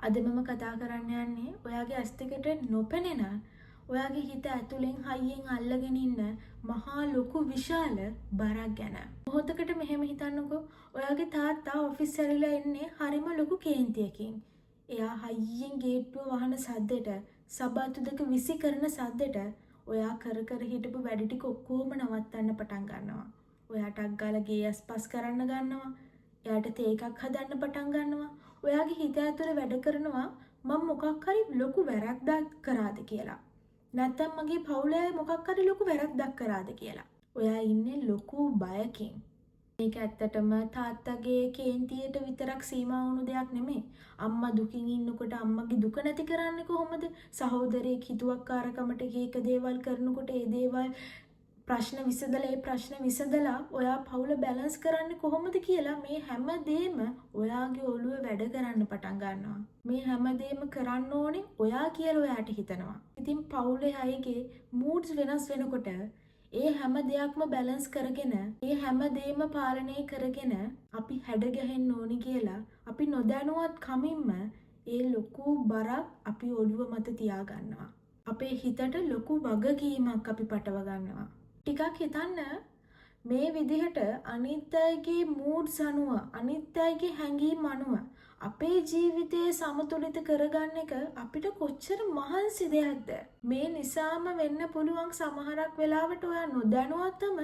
අද මම කතා කරන්න යන්නේ ඔයාගේ ඇස් දෙකට නොපෙනෙන, ඔයාගේ හිත ඇතුලෙන් හයියෙන් අල්ලගෙන ඉන්න මහා ලොකු විශාල බරක් ගැන. මොහොතකට මෙහෙම හිතන්නකෝ, ඔයාගේ තාත්තා ඔෆිස් ඇරිලා එන්නේ හරිම ලොකු කේන්තියකින්. එයා හයියෙන් ගේට්ටුව වහන සද්දෙට, සබත්තු දෙක විසි කරන සද්දෙට ඔයා කර කර හිටපු වැඩ ටික ඔක්කොම නවත්තන්න පටන් ගන්නවා. ඔයා ටක් ගාලා ගේ අස්පස් කරන්න ගන්නවා. එයාට තේ එකක් හදන්න පටන් ගන්නවා. ඔයාගේ හිත ඇතුලේ වැඩ කරනවා මම මොකක් හරි ලොකු වැරැද්දක් කරාද කියලා. නැත්තම් මගේ පවුලේ අය මොකක් හරි ලොකු වැරැද්දක් කරාද කියලා. ඔයා ඉන්නේ ලොකු බයකින්. මේක ඇත්තටම තාත්තගේ කේන්තියට විතරක් සීමා වුණු දෙයක් නෙමෙයි. අම්මා දුකින් ඉන්නකොට අම්මගේ දුක නැති කරන්නේ කොහොමද? සහෝදරයෙක් හිතුවක්කාරකමට එක එක දේවල් කරනකොට ඒ දේවල් ප්‍රශ්න විසඳලා, ඒ ප්‍රශ්න විසඳලා ඔයා පවුල බැලන්ස් කරන්නේ කොහොමද කියලා මේ හැම දෙම ඔයාගේ ඔළුවේ වැඩ කරන්න පටන් ගන්නවා. මේ හැම දෙම කරන්න ඕනේ ඔයා කියලා ඔයාට හිතනවා. ඉතින් පවුලේ අයගේ මූඩ්ස් වෙනස් වෙනකොට ඒ හැම දෙයක්ම බැලන්ස් කරගෙන, ඒ හැම දෙයක්ම පාලනය කරගෙන අපි හැඩ ගැහෙන්න ඕනි කියලා අපි නොදැනුවත් කමින්ම ඒ ලොකු බරක් අපි ඔළුව මත තියාගන්නවා. අපේ හිතට ලොකු වගකීමක් අපි පටව ගන්නවා. ටිකක් හිතන්න, මේ විදිහට අනිත් අයගේ මූඩ්ස් අනුව, අනිත් අයගේ හැඟීම් අනුව අපේ ජීවිතය සමතුලිත කරගන්න එක අපිට කොච්චර මහන්සි දෙයක්ද? මේ නිසාම වෙන්න පුළුවන් සමහරක් වෙලාවට ඔයා නොදැනුවත්වම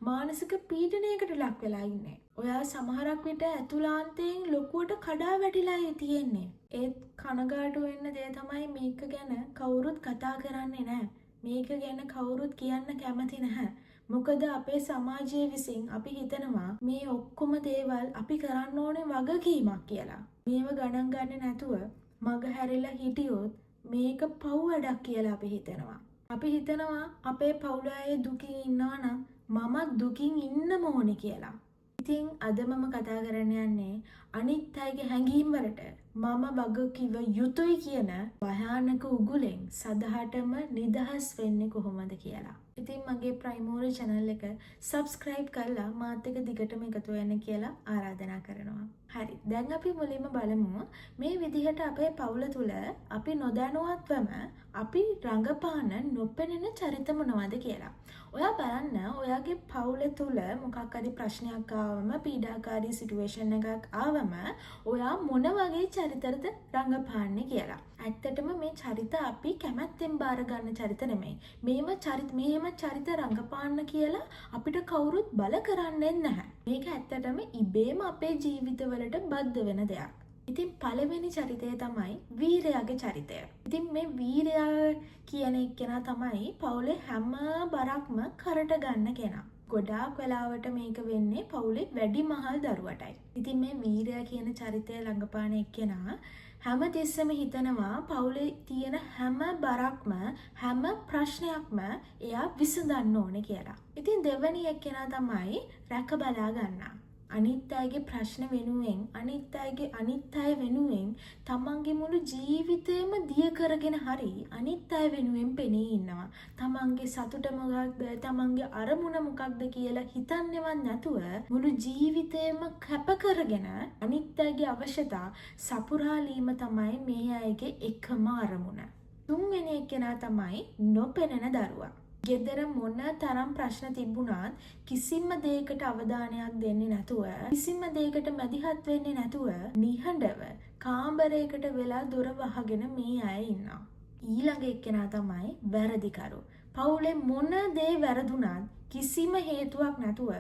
මානසික පීඩනයකට ලක් වෙලා ඉන්නේ. ඔයා සමහරක් විට ඇතුළාන්තයෙන් ලොකුවට කඩා වැටිලා තියෙන්නේ. ඒත් කනගාටු වෙන්න දේ තමයි මේක ගැන කවුරුත් කතා කරන්නේ නැහැ. මේක ගැන කවුරුත් කියන්න කැමති නැහැ. මොකද අපේ සමාජය විසින් අපි හිතනවා මේ ඔක්කොම දේවල් අපි කරන්න ඕනේ වගකීමක් කියලා. මේව ගණන් ගන්නේ නැතුව මග හැරිලා හිටියොත් මේක පව් වැඩක් කියලා අපි හිතනවා. අපි හිතනවා අපේ පවුල අය දුකින් ඉන්නවා නම් මමත් දුකින් ඉන්නම ඕනේ කියලා. ඉතින් අද මම කතා කරන්න යන්නේ අනිත් අයගේ හැඟීම් වලට මම වගකිව යුතුයි කියන භයානක උගුලෙන් සදහටම නිදහස් වෙන්නේ කොහොමද කියලා. ඉතින් මගේ ප්‍රයිමෝරි චැනල් එක සබ්ස්ක්‍රයිබ් කරලා මාත් එක්ක දිගටම එකතු වෙන්න කියලා ආරාධනා කරනවා. හරි. දැන් අපි මුලින්ම බලමු මේ විදිහට අපේ පවුල තුල අපි නොදැනුවත්වම අපි රඟපාන නොපෙනෙන චරිත මොනවද කියලා. ඔයා බලන්න, ඔයාගේ පවුල තුල මොකක් හරි ප්‍රශ්නයක් ආවම, පීඩාකාරී සිටුවේෂන් එකක් ආවම ඔයා මොන වගේ චරිතද රඟපාන්නේ කියලා. ඇත්තටම මේ චරිත අපි කැමැත්තෙන් බාර ගන්න චරිත නෙමෙයි. මේම චරිත රඟපාන්න කියලා අපිට කවුරුත් බල කරන්නේ නැහැ. මේක ඇත්තටම ඉබේම අපේ ජීවිතවලට බද්ධ වෙන දෙයක්. ඉතින් පළවෙනි චරිතය තමයි වීරයාගේ චරිතය. ඉතින් මේ වීරයා කියන එක්කෙනා තමයි පවුලේ හැම බරක්ම කරට ගන්න කෙනා. ගොඩාක් වෙලාවට මේක වෙන්නේ පවුලේ වැඩිමහල් දරුවටයි. ඉතින් මේ වීරයා කියන චරිතය රඟපාන එක්කෙනා හැම තිස්සෙම හිතනවා පවුලේ තියෙන හැම බරක්ම, හැම ප්‍රශ්නයක්ම එයා විසඳන්න ඕනේ කියලා. ඉතින් දෙවෙනි එක්කෙනා තමයි රැක බලා ගන්නා. අනිත් අයගේ ප්‍රශ්න වෙනුවෙන්, අනිත් අය වෙනුවෙන් තමන්ගේ මුළු ජීවිතේම දිය කරගෙන හරි අනිත් අය වෙනුවෙන් පෙනී ඉන්නවා. තමන්ගේ සතුට මොකක්ද, තමන්ගේ අරමුණ මොකක්ද කියලා හිතන්නේවත් නැතුව මුළු ජීවිතේම කැප කරගෙන අනිත් අයගේ අවශ්‍යතා සපුරාලීම තමයි මේ අයගේ එකම අරමුණ. තුන්වෙනි එක්කෙනා තමයි නොපෙනෙන දරුවා. ගෙදර මොන තරම් ප්‍රශ්න තිබුණත් කිසිම දෙයකට අවධානයක් දෙන්නේ නැතුව, කිසිම දෙයකට මැදිහත් වෙන්නේ නැතුව නිහඬව කාමරයකට වෙලා දොර වහගෙන මේ අය ඉන්නවා. ඊළඟ එක්කෙනා තමයි වැරදිකරු. පවුලේ මොන දේ වැරදුනත් කිසිම හේතුවක් නැතුව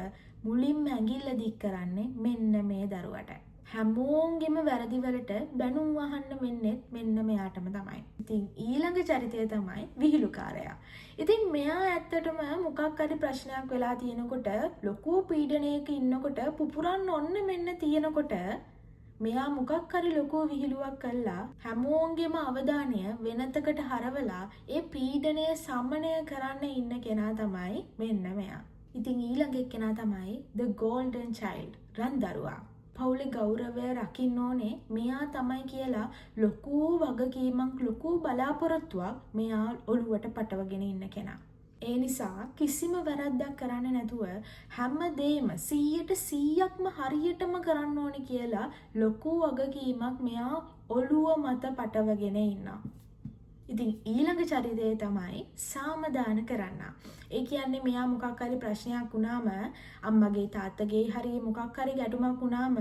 මුලින්ම ඇඟිල්ල දික් කරන්නේ මෙන්න මේ දරුවට. හැමෝන්ගෙම වැරදි වලට බැනුම් අහන්න වෙන්නෙත් මෙන්න මෙයාටම තමයි. ඉතින් ඊළඟ චරිතය තමයි විහිළුකාරයා. ඉතින් මෙයා ඇත්තටම මොකක් හරි ප්‍රශ්නයක් වෙලා තියෙනකොට, ලොකු පීඩනයක ඉන්නකොට, පුපුරන්න ඔන්න මෙන්න තියෙනකොට මෙයා මොකක් හරි ලොකු විහිළුවක් කළා හැමෝන්ගෙම අවධානය වෙනතකට හරවලා ඒ පීඩනය සමනය කරන්න ඉන්න කෙනා තමයි මෙන්න මෙයා. ඉතින් ඊළඟ එක්කෙනා තමයි the golden child, රන් දරුවා. පවුලේ ගෞරවය රකින්න ඕනේ මෙයා තමයි කියලා ලොකු වගකීමක්, ලොකු බලාපොරොත්තුවක් මෙයා ඔළුවට පටවගෙන ඉන්න කෙනා. ඒ නිසා කිසිම වැරැද්දක් කරන්නේ නැතුව හැම දෙයක්ම 100ට 100ක්ම හරියටම කරන්න ඕනේ කියලා ලොකු වගකීමක් මෙයා ඔළුව මත පටවගෙන ඉන්නවා. ඉතින් ඊළඟ චරිතය තමයි සාමදාන කරන්න. ඒ කියන්නේ මෙයා මොකක් හරි ප්‍රශ්නයක් වුණාම, අම්මගේ තාත්තගේ හරි මොකක් හරි ගැටුමක් වුණාම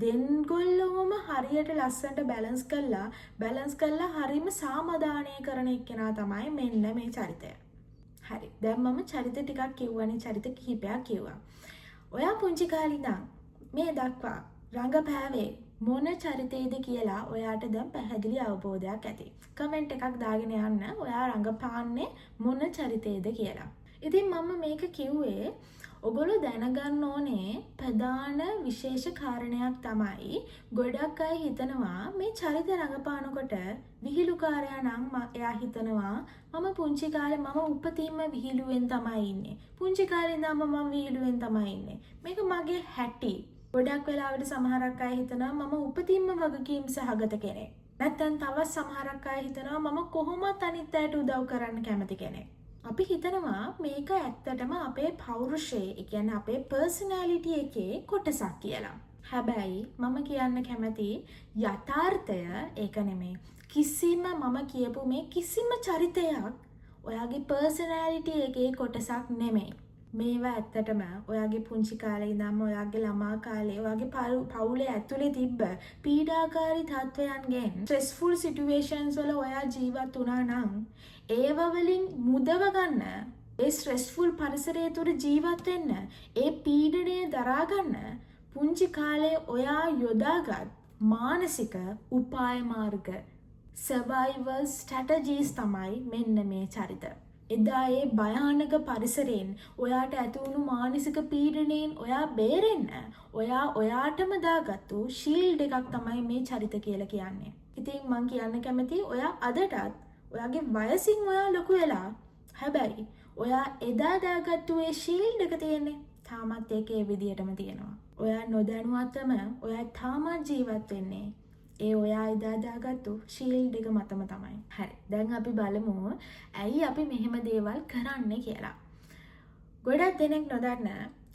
දෙන්ගොල්ලොම හරියට ලස්සනට බැලන්ස් කරලා හරිම සාමදානය කරන එක්කෙනා තමයි මෙන්න මේ චරිතය. හරි. දැන් මම චරිත ටිකක් කිව්වනේ, චරිත කිහිපයක් කිව්වා. ඔයා පුංචි කාලේ ඉඳන් මේ දක්වා රඟපෑවේ මොන චරිතයේද කියලා ඔයාට දැන් පැහැදිලි අවබෝධයක් ඇති. කමෙන්ට් එකක් දාගෙන යන්න ඔයා රඟපාන්නේ මොන චරිතයේද කියලා. ඉතින් මම මේක කිව්වේ ඔගොල්ලෝ දැනගන්න ඕනේ ප්‍රධාන විශේෂ කාරණයක් තමයි, ගොඩක් අය හිතනවා මේ චරිත රඟපානකොට විහිළුකාරයා නම් එයා හිතනවා මම පුංචි කාලේ මම උපතින්ම විහිළුවෙන් තමයි ඉන්නේ. පුංචි කාලේ ඉඳන්ම මම විහිළුවෙන් තමයි ඉන්නේ. මේක මගේ හැටි. ගොඩක් වෙලාවට සමහරක් අය හිතනවා මම උපතින්ම වගකීම් සහගත කෙනෙක්. නැත්තම් තවත් සමහරක් අය හිතනවා මම කොහොමත් අනිත් අයට උදව් කරන්න කැමති කෙනෙක්. අපි හිතනවා මේක ඇත්තටම අපේ පෞරුෂයේ, ඒ කියන්නේ අපේ පර්සනැලිටි එකේ කොටසක් කියලා. හැබැයි මම කියන්න කැමති යථාර්ථය ඒක නෙමෙයි. කිසිම මම කියපු මේ කිසිම චරිතයක් ඔයාගේ පර්සනැලිටි එකේ කොටසක් නෙමෙයි. මේවා ඇත්තටම ඔයාගේ පුංචි කාලේ ඉඳන්ම, ඔයාගේ ළමා කාලේ ඔයාගේ පවුලේ ඇතුලේ තිබ්බ පීඩාකාරී තත්ත්වයන්ගෙන්, ස්ට්‍රෙස්ෆුල් සිටුේෂන්ස් වල ඔයා ජීවත් වුණා නම් ඒව වලින් මුදව ගන්න, ඒ ස්ට්‍රෙස්ෆුල් පරිසරය තුළ ජීවත් වෙන්න, ඒ පීඩනය දරා ගන්න පුංචි කාලේ ඔයා යොදාගත් මානසික උපාය මාර්ග, සර්වයිවල් ස්ට්‍රැටජීස් තමයි මෙන්න මේ චරිත. එදා ඒ භයානක පරිසරයෙන් ඔයාට ඇති වුණු මානසික පීඩනයෙන් ඔයා බේරෙන්න ඔයා ඔයාටම දාගත්තු ෂීල්ඩ් එකක් තමයි මේ චරිත කියලා කියන්නේ. ඉතින් මං කියන්න කැමති, ඔයා අදටත් ඔයාගේ වයසින් ඔයා ලොකු වෙලා, හැබැයි ඔයා එදා දාගත්තු ඒ ෂීල්ඩ් එක තියෙන්නේ තාමත් ඒක ඒ විදියටම තියෙනවා. ඔයා නොදැනුවත්වම ඔයා තාමත් ජීවත් වෙන්නේ ඒ ඔයා එදා දාගත්තු ෂීල්ඩ් එක මතම තමයි. හරි. දැන් අපි බලමු ඇයි අපි මෙහෙම දේවල් කරන්නේ කියලා. ගොඩක් දෙනෙක් නොදන්න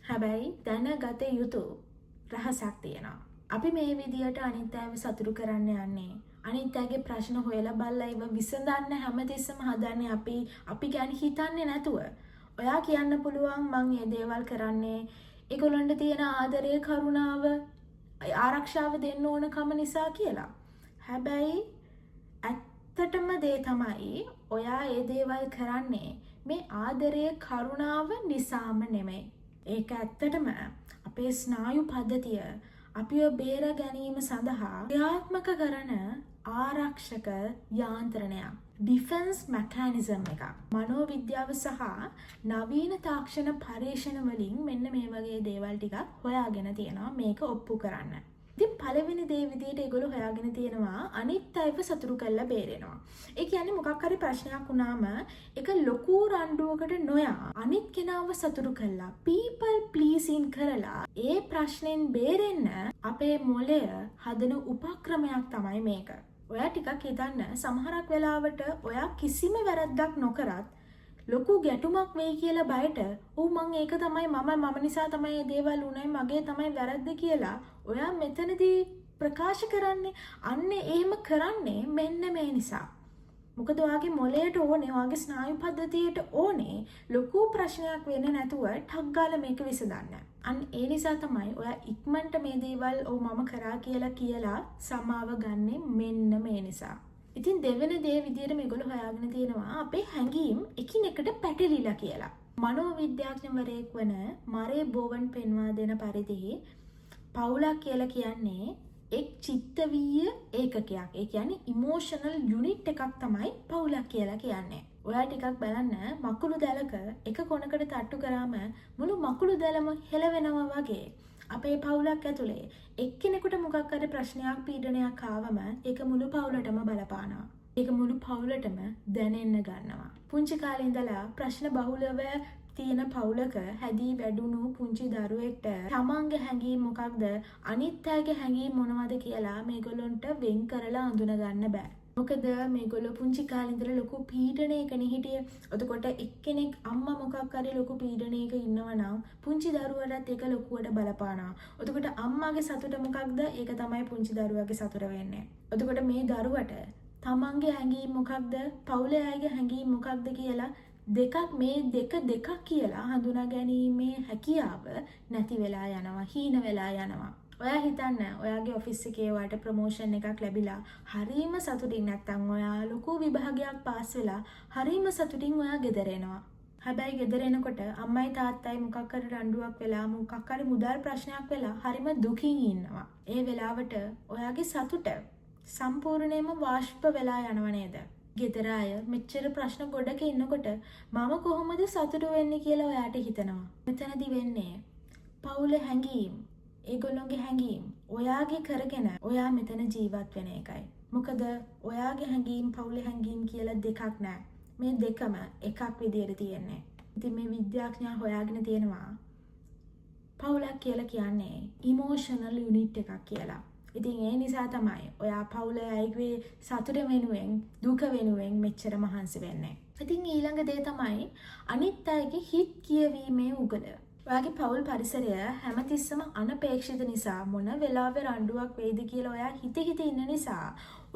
හැබැයි දැනගත යුතු රහසක් තියෙනවා. අපි මේ විදියට අනිත් අයව සතුටු කරන්න යන්නේ, අනිත් අයගේ ප්‍රශ්න හොයලා බලලා ඒව විසඳන්න හැමතිස්සෙම හදන්නේ අපි අපි ගැන හිතන්නේ නැතුව. ඔයා කියන්න පුළුවන් මං මේ දේවල් කරන්නේ ඒගොල්ලන්ට තියෙන ආදරය, කරුණාව, ආරක්ෂාව දෙන්න ඕනකම නිසා කියලා. හැබැයි ඇත්තටම දේ තමයි ඔයා ඒ දේවල් කරන්නේ මේ ආදරය, කරුණාව නිසාම නෙමෙයි. ඒක ඇත්තටම අපේ ස්නායු පද්ධතිය අපිව බේර ගැනීම සඳහා ක්‍රියාත්මක කරන ආරක්ෂක යාන්ත්‍රණයක්. ඩිෆෙන්ස් මැකැනිසම් එකක්. මනෝවිද්‍යාව සහ නවීන තාක්ෂණ පර්යේෂණ වලින් මෙන්න මේ වගේ දේවල් ටිකක් හොයාගෙන තියෙනවා මේක ඔප්පු කරන්න. ඉතින් පළවෙනි දේ විදිහට ඒගොල්ලෝ හොයාගෙන තියෙනවා අනිත් අයව සතුටු කරලා බේරෙනවා. ඒ කියන්නේ මොකක් හරි ප්‍රශ්නයක් වුණාම ඒක ලොකු රණ්ඩුවකට නොයා අනිත් කෙනාව සතුටු කරලා, people pleasing කරලා ඒ ප්‍රශ්නෙන් බේරෙන්න අපේ මොළය හදන උපක්‍රමයක් තමයි මේක. ඔයා ටිකක් හිතන්න, සමහරක් වෙලාවට ඔයා කිසිම වැරද්දක් නොකරත් ලොකු ගැටුමක් වෙයි කියලා බයට, "ඔව් මං ඒක තමයි, මම මම නිසා තමයි මේ දේවල් වුනේ, මගේ තමයි වැරද්ද" කියලා ඔයා මෙතනදී ප්‍රකාශ කරන්නේ. අන්න එහෙම කරන්නේ මෙන්න මේ නිසා. මොකද ඔයාගේ මොළයට ඕනේ, ඔයාගේ ස්නායු පද්ධතියට ඕනේ ලොකු ප්‍රශ්නයක් වෙන්නේ නැතුව ටක් ගාලා මේක විසඳන්න. අන්න ඒ නිසා තමයි ඔයා ඉක්මනට මේ දේවල් ඔව් මම කරා කියලා කියලා සමාව ගන්නෙ මෙන්න මේ නිසා. ඉතින් දෙවෙනි දේ විදියට මේගොල්ලෝ හොයාගෙන තියෙනවා අපේ හැඟීම් එකිනෙකට පැටලිලා කියලා. මනෝවිද්‍යාඥවරයෙක් වන මරේ බෝවන් පෙන්වා දෙන පරිදි පවුලක් කියලා කියන්නේ එක් චිත්තවීය ඒකකයක්. ඒ කියන්නේ ඉමෝෂනල් යුනිට් එකක් තමයි පවුලක් කියලා කියන්නේ. ඔයා ටිකක් බලන්න, මකුළු දැලක එක කොනකට තට්ටු කරාම මුළු මකුළු දැලම හෙලවෙනවා වගේ අපේ පවුලක් ඇතුලේ එක්කෙනෙකුට මොකක් හරි ප්‍රශ්නයක්, පීඩනයක් ආවම ඒක මුළු පවුලටම බලපානවා. ඒක මුළු පවුලටම දැනෙන්න ගන්නවා. පුංචි කාලේ ඉඳලා ප්‍රශ්න බහුලව තියෙන පවුලක හැදී වැඩුණු පුංචි දරුවෙක්ට තමන්ගේ හැඟීම් මොකක්ද, අනිත් අයගේ හැඟීම් මොනවද කියලා මේගොල්ලොන්ට වෙන් කරලා අඳුන ගන්න බෑ. මොකද මේගොල්ලෝ පුංචි කාලේ ඉඳලා ලොකු පීඩනයකනේ හිටියේ. එතකොට එක්කෙනෙක් අම්මා මොකක් හරි ලොකු පීඩනයක ඉන්නවා නම් පුංචි දරුවටත් ඒක ලොකුවට බලපානවා. එතකොට අම්මාගේ සතුට මොකක්ද? ඒක තමයි පුංචි දරුවාගේ සතුට වෙන්නේ. එතකොට මේ දරුවට තමන්ගේ හැඟීම් මොකක්ද? පවුලේ අයගේ හැඟීම් මොකක්ද කියලා දෙකක් මේ දෙක දෙකක් කියලා හඳුනා ගැනීමේ හැකියාව නැති වෙලා යනවා, හීන වෙලා යනවා. ඔයා හිතන්න ඔයාගේ ඔෆිස් එකේ ඔයාට ප්‍රොමෝෂන් එකක් ලැබිලා හරීම සතුටින්, නැත්තම් ඔයා ලොකු විභාගයක් පාස් වෙලා හරීම සතුටින් ඔයා ගෙදර එනවා. හැබැයි ගෙදර එනකොට අම්මයි තාත්තයි මොකක් හරි රණ්ඩුවක් වෙලා මොකක් හරි මුදල් ප්‍රශ්නයක් වෙලා හරිම දුකින් ඉන්නවා. ඒ වෙලාවට ඔයාගේ සතුට සම්පූර්ණයෙන්ම වාෂ්ප වෙලා යනව නේද? ගෙදර අය මෙච්චර ප්‍රශ්න ගොඩක ඉන්නකොට මම කොහොමද සතුටු වෙන්නේ කියලා ඔයාට හිතෙනවා. මෙතනදි වෙන්නේ පවුලේ හැඟීම්, ඒගොල්ලොන්ගේ හැඟීම් ඔයාගේ කරගෙන ඔයා මෙතන ජීවත් වෙන එකයි. මොකද ඔයාගේ හැඟීම් පවුලේ හැඟීම් කියලා දෙකක් නෑ. මේ දෙකම එකක් විදියට තියෙන්නේ. ඉතින් මේ විද්‍යාඥයා හොයාගෙන තියෙනවා පවුලක් කියලා කියන්නේ ඉමෝෂනල් යුනිට් එකක් කියලා. ඉතින් ඒ නිසා තමයි ඔයා පවුලේ අයගේ සතුට වෙනුවෙන් දුක වෙනුවෙන් මෙච්චර මහන්සි වෙන්නේ. ඉතින් ඊළඟ දේ තමයි අනිත් අයගේ හිත් කියවීමේ උගල. ඔයාගේ පවුල් පරිසරය හැමතිස්සම අනපේක්ෂිත නිසා මොන වෙලාවෙ රණ්ඩුවක් වෙයිද කියලා ඔයා හිත හිත ඉන්න නිසා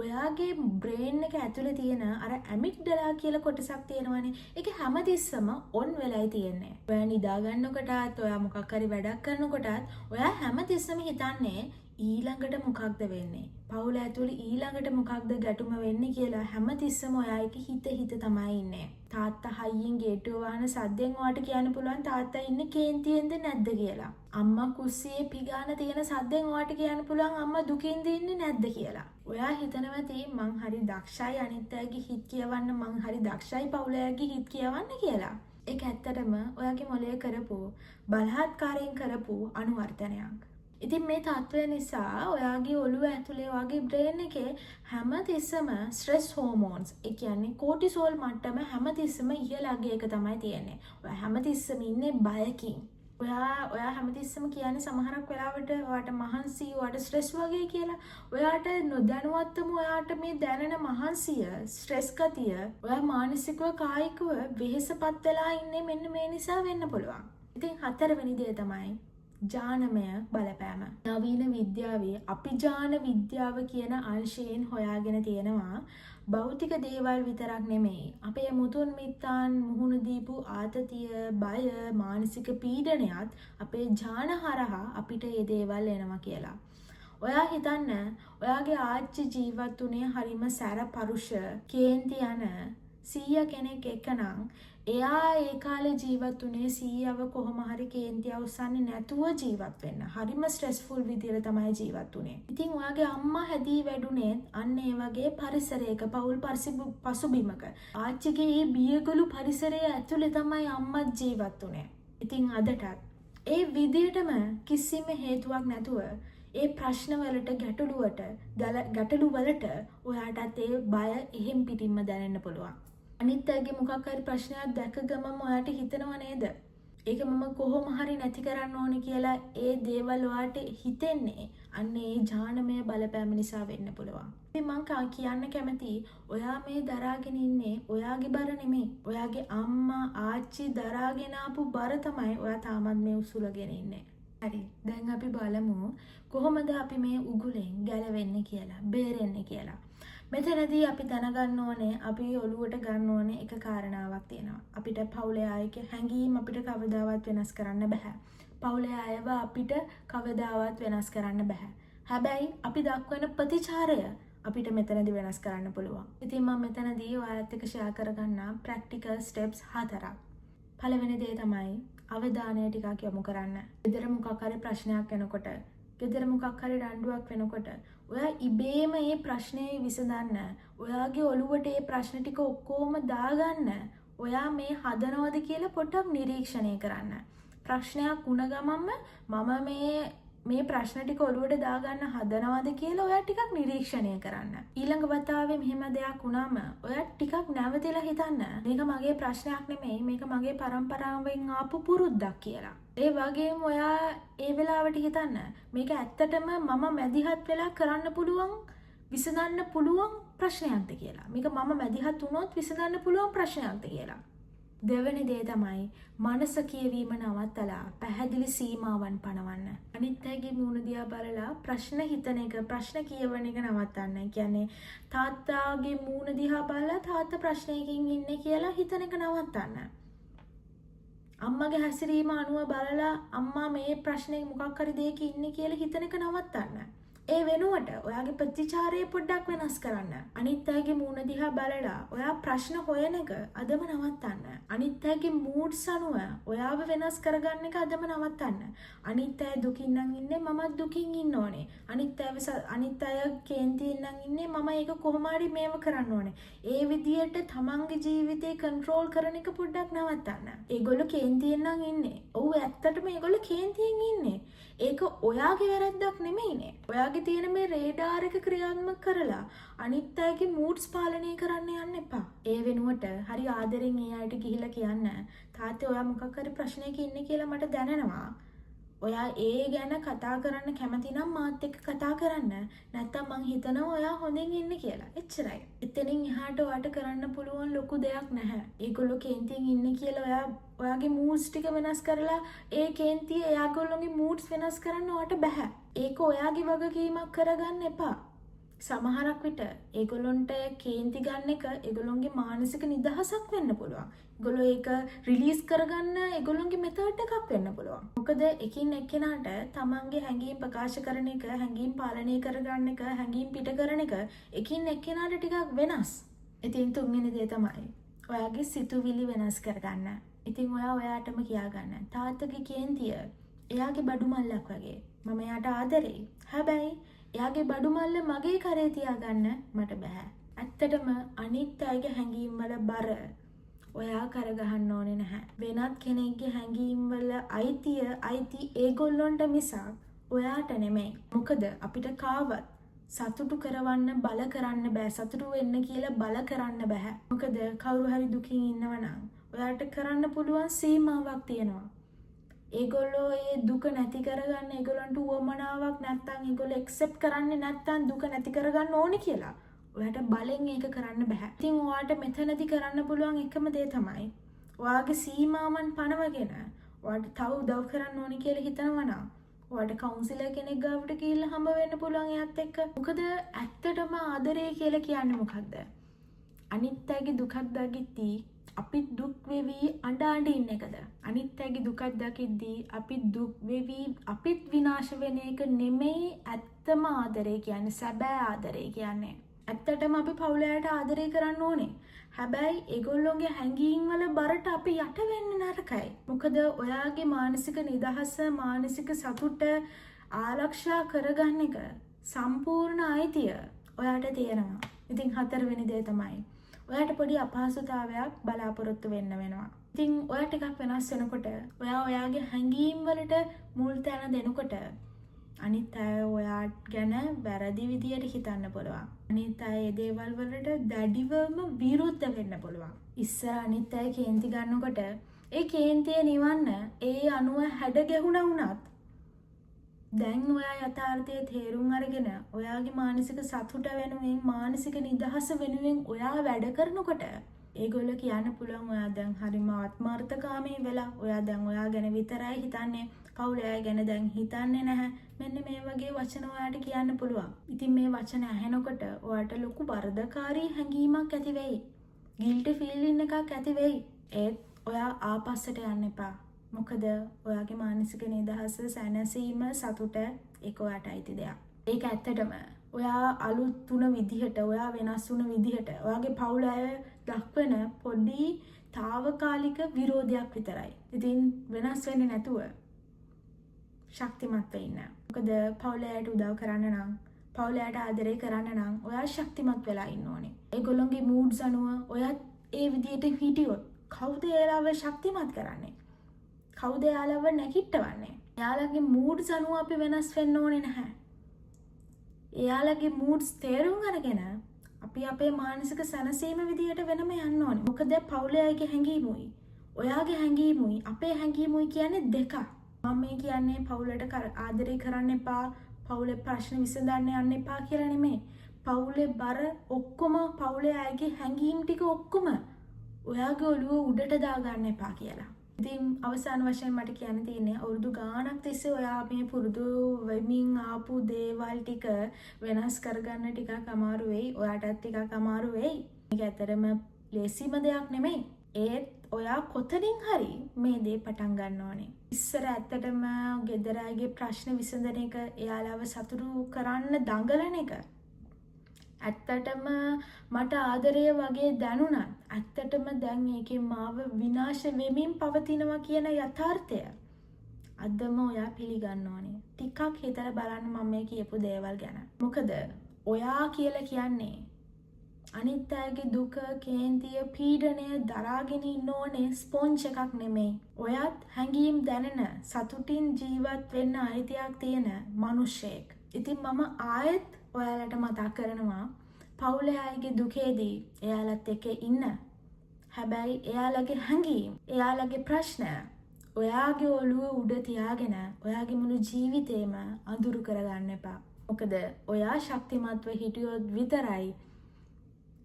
ඔයාගේ බ්‍රේන් එක ඇතුලේ තියෙන අර ඇමිග්ඩලා කියලා කොටසක් තියෙනවනේ. ඒක හැමතිස්සම ඔන් වෙලයි තියෙන්නේ. ඔයා නිදා ගන්නකොටත් ඔයා මොකක් හරි වැඩක් කරනකොටත් ඔයා හැමතිස්සම හිතන්නේ ඊළඟට මොකක්ද වෙන්නේ? පවුල ඇතුලේ ඊළඟට මොකක්ද ගැටුම වෙන්නේ කියලා හැමතිස්සම ඔයා ඒක හිත හිත තමයි ඉන්නේ. තාත්තා හයියෙන් ගේට්ටුව වහන සද්දෙන් ඔයාට කියන්න පුළුවන් තාත්තා ඉන්නේ කේන්තියෙන්ද නැද්ද කියලා. අම්මා කුස්සියේ පිගාන තියෙන සද්දෙන් ඔයාට කියන්න පුළුවන් අම්මා දුකින්ද ඉන්නේ නැද්ද කියලා. ඔයා හිතනවා ඇති මං හරි දක්ෂයි අනිත් අයගේ හිත් කියවන්න, මං හරි දක්ෂයි පවුල අයගේ හිත් කියවන්න කියලා. ඒක ඇත්තටම ඔයාගේ මොලේ කරපු බලහත්කාරයෙන් කරපු අනුවර්තනයක්. ඉතින් මේ තත්ත්වය නිසා ඔයාගේ ඔළුව ඇතුලේ ඔයාගේ බ්‍රේන් එකේ හැමතිස්සම ස්ට්‍රෙස් හෝමෝන්ස්, ඒ කියන්නේ කෝටිසෝල් මට්ටම හැමතිස්සම ඉහළ අගයක තමයි තියෙන්නේ. ඔයා හැමතිස්සම ඉන්නේ බයකින්. ඔයා හැමතිස්සම කියන්නේ සමහරක් වෙලාවට ඔයාට මහන්සි, ඔයාට ස්ට්‍රෙස් වගේ කියලා. ඔයාට නොදැනුවත්වම ඔයාට මේ දැනෙන මහන්සිය, ස්ට්‍රෙස් ගතිය, ඔයා මානසිකව කායිකව වෙහෙසපත් වෙලා ඉන්නේ මෙන්න මේ නිසා වෙන්න පුළුවන්. ඉතින් හතරවෙනි දේ තමයි ජානමය බලපෑම. නවීන විද්‍යාවේ අභිජාන විද්‍යාව කියන අංශයෙන් හොයාගෙන තියෙනවා භෞතික දේවල් විතරක් නෙමෙයි, අපේ මුතුන් මිත්තන් මුහුණ දීපු ආතතිය, බය, මානසික පීඩනයත් අපේ ජාන හරහා අපිට ඒ දේවල් එනවා කියලා. ඔයා හිතන්න ඔයාගේ ආච්චි ජීවත් වුණේ හරිම සැර පරුෂ කේන්ති යන සීයා කෙනෙක් එක්කනම් එයා ඒ කාලේ ජීවත් වුණේ සීයව කොහොම හරි කේන්ති අවසන්නේ නැතුව ජීවත් වෙන්න. හරිම ස්ට්‍රෙස්ෆුල් විදියට තමයි ජීවත් වුණේ. ඉතින් ඔයාගේ අම්මා හැදී වැඩුණේ අන්න ඒ වගේ පරිසරයක, පවුල් පසුබිමක. ආච්චිගේ ඒ බියගොළු පරිසරය ඇතුලේ තමයි අම්මත් ජීවත් වුණේ. ඉතින් අදටත් ඒ විදියටම කිසිම හේතුවක් නැතුව ඒ ප්‍රශ්නවලට ගැටලු වලට ඔයාටත් ඒ බය එහෙම් පිටින්ම දැනෙන්න පුළුවන්. අනිත් අයගේ මොකක් හරි ප්‍රශ්නයක් දැක ගමන් ඔයාට හිතෙනව නේද? ඒක මම කොහොම හරි නැති කරන්න ඕනේ කියලා ඒ දේවල් ඔයාට හිතෙන්නේ අන්න ඒ ජානමය බලපෑම නිසා වෙන්න පුළුවන්. ඉතින් මං කියන්න කැමති ඔයා මේ දරාගෙන ඉන්නේ ඔයාගේ බර නෙමෙයි. ඔයාගේ අම්මා ආච්චි දරාගෙන ආපු බර තමයි ඔයා තාමත් මේ උසුලගෙන ඉන්නේ. හරි. දැන් අපි බලමු කොහොමද අපි මේ උගුලෙන් ගැලවෙන්නේ කියලා, බේරෙන්නේ කියලා. මෙතනදී අපි දැනගන්න ඕනේ, අපි ඔළුවට ගන්න ඕනේ එක කාරණාවක් තියෙනවා. අපිට පවුලේ අයගේ හැඟීම් අපිට කවදාවත් වෙනස් කරන්න බෑ. පවුලේ අයව අපිට කවදාවත් වෙනස් කරන්න බෑ. හැබැයි අපි දක්වන ප්‍රතිචාරය අපිට මෙතනදී වෙනස් කරන්න පුළුවන්. ඉතින් මම මෙතනදී ඔයාලත් එක්ක ෂෙයා කරගන්නම් ප්‍රැක්ටිකල් ස්ටෙප්ස් 4ක්. පළවෙනි දේ තමයි අවධානය ටිකක් යොමු කරන්න. ගෙදර මොකක් හරි ප්‍රශ්නයක් එනකොට, ගෙදර මොකක් හරි රණ්ඩුවක් වෙනකොට ඔයා ඉබේම මේ ප්‍රශ්නේ විසඳන්න, ඔයාගේ ඔළුවට මේ ප්‍රශ්න ටික ඔක්කොම දාගන්න ඔයා මේ හදනවද කියලා පොඩ්ඩක් නිරීක්ෂණය කරන්න. ප්‍රශ්නයක් වුණ ගමන්ම මම මේ ප්‍රශ්න ටික ඔළුවට දාගන්න හදනවද කියලා ඔයා ටිකක් නිරීක්ෂණය කරන්න. ඊළඟ වතාවේ මෙහෙම දෙයක් වුණාම ඔයා ටිකක් නැවතිලා හිතන්න, මේක මගේ ප්‍රශ්නයක් නෙමෙයි, මේක මගේ පරම්පරාවෙන් ආපු පුරුද්දක් කියලා. ඒ වගේම ඔයා ඒ වෙලාවට හිතන්න, මේක ඇත්තටම මම මැදිහත් වෙලා කරන්න පුළුවන්, විසඳන්න පුළුවන් ප්‍රශ්නයක්ද කියලා. මේක මම මැදිහත් වුණොත් විසඳන්න පුළුවන් ප්‍රශ්නයක්ද කියලා. දෙවෙනි දේ තමයි මනස කියවීම නවත්තලා පැහැදිලි සීමාවන් පනවන්න. අනිත් අයගේ මූණ දිහා බලලා ප්‍රශ්න හිතන එක, ප්‍රශ්න කියවන එක නවත්තන්න. ඒ කියන්නේ තාත්තාගේ මූණ දිහා බලලා තාත්තා ප්‍රශ්නයකින් ඉන්නේ කියලා හිතන එක නවත්තන්න. අම්මගේ හැසිරීම අනුව බලලා අම්මා මේ ප්‍රශ්නේ මොකක් හරි දෙයක ඉන්නේ කියලා හිතන එක නවත්තන්න. ඒ වෙනුවට ඔයාගේ ප්‍රතිචාරය පොඩ්ඩක් වෙනස් කරන්න. අනිත් අයගේ මූණ දිහා බලලා ඔයා ප්‍රශ්න හොයන එක අදම නවත්තන්න. අනිත් අයගේ මූඩ්ස් අනුව ඔයාව වෙනස් කරගන්න එක අදම නවත්තන්න. අනිත් අය දුකින් නම් ඉන්නේ මමත් දුකින් ඉන්න ඕනේ. අනිත් අය කේන්තියෙන් නම් ඉන්නේ මම ඒක කොහොම හරි මේව කරන්න ඕනේ. ඒ විදියට තමන්ගේ ජීවිතේ කන්ට්‍රෝල් කරන එක පොඩ්ඩක් නවත්තන්න. ඒගොල්ලෝ කේන්තියෙන් නම් ඉන්නේ. ඔව්, ඇත්තටම ඒගොල්ලෝ කේන්තියෙන් ඉන්නේ. ඒක ඔයාගේ වැරැද්දක් නෙමෙයිනේ. ඔයාගේ තියෙන මේ රේඩාර් එක ක්‍රියාත්මක කරලා අනිත් අයගේ මූඩ්ස් පාලනය කරන්න යන්න එපා. ඒ වෙනුවට හරි ආදරෙන් ඒ අයට ගිහිල්ලා කියන්න, තාත්තේ ඔයා මොකක් හරි ප්‍රශ්නයක ඉන්නේ කියලා මට දැනෙනවා. ඔයා ඒ ගැන කතා කරන්න කැමති නම් මාත් එක්ක කතා කරන්න. නැත්තම් මං හිතනවා ඔයා හොඳින් ඉන්නේ කියලා. එච්චරයි. එතනින් එහාට ඔයාට කරන්න පුළුවන් ලොකු දෙයක් නැහැ. ඒගොල්ලෝ කේන්තියෙන් ඉන්නේ කියලා ඔයා ඔයාගේ මූඩ්ස් ටික වෙනස් කරලා ඒ කේන්තිය එයාගොල්ලෝගේ මූඩ්ස් වෙනස් කරන්න ඔයාට බැහැ. ඒක ඔයාගේ වගකීමක් කරගන්න එපා. සමහරක් විට ඒගොල්ලොන්ට කේන්ති ගන්න එක ඒගොල්ලොන්ගේ මානසික නිදහසක් වෙන්න පුළුවන්. ඒගොල්ලෝ ඒක රිලීස් කරගන්න ඒගොල්ලොන්ගේ මෙතඩ් එකක් වෙන්න පුළුවන්. මොකද එකින් එක්කෙනාට තමන්ගේ හැඟීම් ප්‍රකාශ කරන එක, හැඟීම් පාලනය කරගන්න එක, හැඟීම් පිට කරන එක එකින් එක්කෙනාට ටිකක් වෙනස්. ඉතින් තුන්වෙනි දේ තමයි ඔයාගේ සිතුවිලි වෙනස් කරගන්න. ඉතින් ඔයා ඔයාටම කියාගන්න, තාත්තගේ කේන්තිය එයාගේ බඩු මල්ලක් වගේ. මම එයාට ආදරෙයි. හැබැයි එයාගේ බඩු මල්ල මගේ කරේ තියාගන්න මට බැහැ. ඇත්තටම අනිත් අයගේ හැඟීම් වල බර ඔයා කරගහන්න ඕනේ නැහැ. වෙනත් කෙනෙක්ගේ හැඟීම් වල අයිතිය අයිති ඒගොල්ලොන්ට මිසක් ඔයාට නෙමෙයි. මොකද අපිට කාවත් සතුටු කරවන්න බල කරන්න බෑ. සතුටු වෙන්න කියලා බල කරන්න බෑ. මොකද කවුරු හරි දුකින් ඉන්නවා නම් ඔයාට කරන්න පුළුවන් සීමාවක් තියෙනවා. ඒගොල්ලෝ ඒ දුක නැති කරගන්න ඒගොල්ලන්ට උවමනාවක් නැත්තම්, ඒගොල්ලෝ ඇක්සෙප්ට් කරන්නේ නැත්තම් දුක නැති කරගන්න ඕනේ කියලා ඔයාට බලෙන් ඒක කරන්න බෑ. ඉතින් ඔයාට මෙතනදි කරන්න පුළුවන් එකම දේ තමයි ඔයාගේ සීමාවන් පනවගෙන ඔයාට තව උදව් කරන්න ඕනේ කියලා හිතනවා නම් ඔයාට කවුන්සිලර් කෙනෙක් ගාවට ගිහිල්ලා හම්බ වෙන්න පුළුවන් එයාත් එක්ක. මොකද ඇත්තටම ආදරය කියලා කියන්නේ මොකද්ද? අනිත් අයගේ දුකක් දකිද්දී අපි දුක් වෙවි අඬ අඬ ඉන්න එකද? අනිත් අයගේ දුකක් දකිද්දී අපි දුක් වෙවි අපිත් විනාශ වෙන එක නෙමෙයි ඇත්තම ආදරය කියන්නේ, සැබෑ ආදරය කියන්නේ. ඇත්තටම අපි පවුලේ අයට ආදරය කරන්න ඕනේ. හැබැයි ඒගොල්ලෝගේ හැඟීම් වල බරට අපි යට වෙන්න නරකයි. මොකද ඔයාගේ මානසික නිදහස, මානසික සතුට ආරක්ෂා කරගන්න එක සම්පූර්ණ අයිතිය ඔයාට තියෙනවා. ඉතින් හතරවෙනි දේ තමයි ඔයාට පොඩි අපහසුතාවයක් බලාපොරොත්තු වෙන්න වෙනවා. ඉතින් ඔයා ටිකක් වෙනස් වෙනකොට, ඔයා ඔයාගේ හැඟීම් වලට මුල් තැන දෙනකොට අනිත් අය ඔයා ගැන වැරදි විදියට හිතන්න පුළුවන්. අනිත් අය ඒ දේවල් වලට දැඩිවම විරුද්ධ වෙන්න පුළුවන්. ඉස්සර අනිත් අය කේන්ති ගන්නකොට ඒ කේන්තිය නිවන්න ඒ අනුව හැඩ ගැහුණා වුණත්, දැන් ඔයා යථාර්ථය තේරුම් අරගෙන ඔයාගේ මානසික සතුට වෙනුවෙන්, මානසික නිදහස වෙනුවෙන් ඔයා වැඩ කරනකොට ඒගොල්ලෝ කියන්න පුළුවන් ඔයා දැන් හරිම ආත්මාර්ථකාමී වෙලා, ඔයා දැන් ඔයා ගැන විතරයි හිතන්නේ, පවුලේ අය ගැන දැන් හිතන්නේ නැහැ. මෙන්න මේ වගේ වචන ඔයාට කියන්න පුළුවන්. ඉතින් මේ වචන ඇහෙනකොට ඔයාට ලොකු වරදකාරී හැඟීමක් ඇති වෙයි. ගිල්ටි ෆීලිං එකක් ඇති වෙයි. ඒත් ඔයා ආපස්සට යන්න එපා. මොකද ඔයාගේ මානසික නිදහස, සැනසීම, සතුට ඒක ඔයාට අයිති දෙයක්. ඒක ඇත්තටම ඔයා අලුත් වුණ විදිහට, ඔයා වෙනස් වුණ විදිහට ඔයාගේ පවුල අය දක්වන පොඩි තාවකාලික විරෝධයක් විතරයි. ඉතින් වෙනස් වෙන්නේ නැතුව ශක්තිමත්ව ඉන්න. මොකද පවුලේ අයට උදව් කරන්න නම්, පවුලේ අයට ආදරය කරන්න නම් ඔයා ශක්තිමත් වෙලා ඉන්න ඕනේ. ඒගොල්ලොන්ගේ මූඩ්ස් අනුව ඔයත් ඒ විදිහට හිටියොත් කවුද එයාලව ශක්තිමත් කරන්නේ? කවුද එයාලව නැගිට්ටවන්නේ? එයාලගේ මූඩ්ස් අනුව අපි වෙනස් වෙන්න ඕනේ නැහැ. එයාලගේ මූඩ්ස් තේරුම් අරගෙන අපි අපේ මානසික සැනසීම විදියට වෙනම යන්න ඕනේ. මොකද පවුලේ අයගේ හැඟීමුයි ඔයාගේ හැඟීමුයි අපේ හැඟීමුයි කියන්නේ දෙකක්. මම මේ කියන්නේ පවුලට ආදරේ කරන්න එපා, පවුලේ ප්‍රශ්න විසඳන්න යන්න එපා කියලා නෙමෙයි. පවුලේ බර ඔක්කොම, පවුලේ අයගේ හැඟීම් ටික ඔක්කොම ඔයාගේ ඔළුව උඩට දාගන්න එපා කියලා. ඉතින් අවසාන වශයෙන් මට කියන්න තියෙන්නේ, අවුරුදු ගාණක් තිස්සේ ඔයා මේ පුරුදු වෙමින් ආපු දේවල් ටික වෙනස් කරගන්න ටිකක් අමාරු වෙයි. ඔයාටත් ටිකක් අමාරු වෙයි. මේක ඇත්තටම ලේසිම දෙයක් නෙමෙයි. ඒත් ඔයා කොතනින් හරි මේ දේ පටන් ගන්න ඕනේ. ඉස්සර ඇත්තටම ගෙදර අයගේ ප්‍රශ්න විසඳන එක, එයාලව සතුටු කරන්න දඟලන එක ඇත්තටම මට ආදරය වගේ දැනුණත්, ඇත්තටම දැන් ඒකෙන් මාව විනාශ වෙමින් පවතිනවා කියන යථාර්ථය අදම ඔයා පිළිගන්න ඕනේ. ටිකක් හිතලා බලන්න මම මේ කියපු දේවල් ගැන. මොකද ඔයා කියලා කියන්නේ අනිත් අයගේ දුක, කේන්තිය, පීඩනය දරාගෙන ඉන්න ඕනේ ස්පොන්ජ් එකක් නෙමෙයි. ඔයත් හැඟීම් දැනෙන, සතුටින් ජීවත් වෙන්න අයිතියක් තියෙන මිනිස්සෙක්. ඉතින් මම ආයෙත් ඔයාලට මතක් කරනවා, පවුලේ අයගේ දුකේදී එයාලත් එක්ක ඉන්න. හැබැයි එයාලගේ හැඟීම්, එයාලගේ ප්‍රශ්න ඔයාගේ ඔළුව උඩ තියාගෙන ඔයාගේ මුළු ජීවිතේම අඳුරු කරගන්න එපා. මොකද ඔයා ශක්තිමත්ව හිටියොත් විතරයි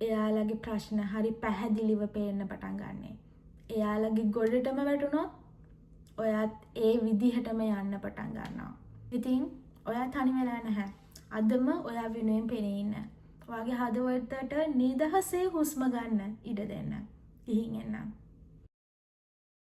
එයාලගේ ප්‍රශ්න හරි පැහැදිලිව පේන්න පටන් ගන්නෙ. එයාලගේ ගොඩටම වැටුණොත් ඔයත් ඒ විදිහටම යන්න පටන් ගන්නවා. ඉතින් ඔයා තනි වෙලා නැහැ. අදම ඔයා වෙනුවෙන් පෙනී ඉන්න. ඔයාගේ හදවතට නිදහසේ හුස්ම ගන්න ඉඩ දෙන්න. ගිහින් එන්නම්.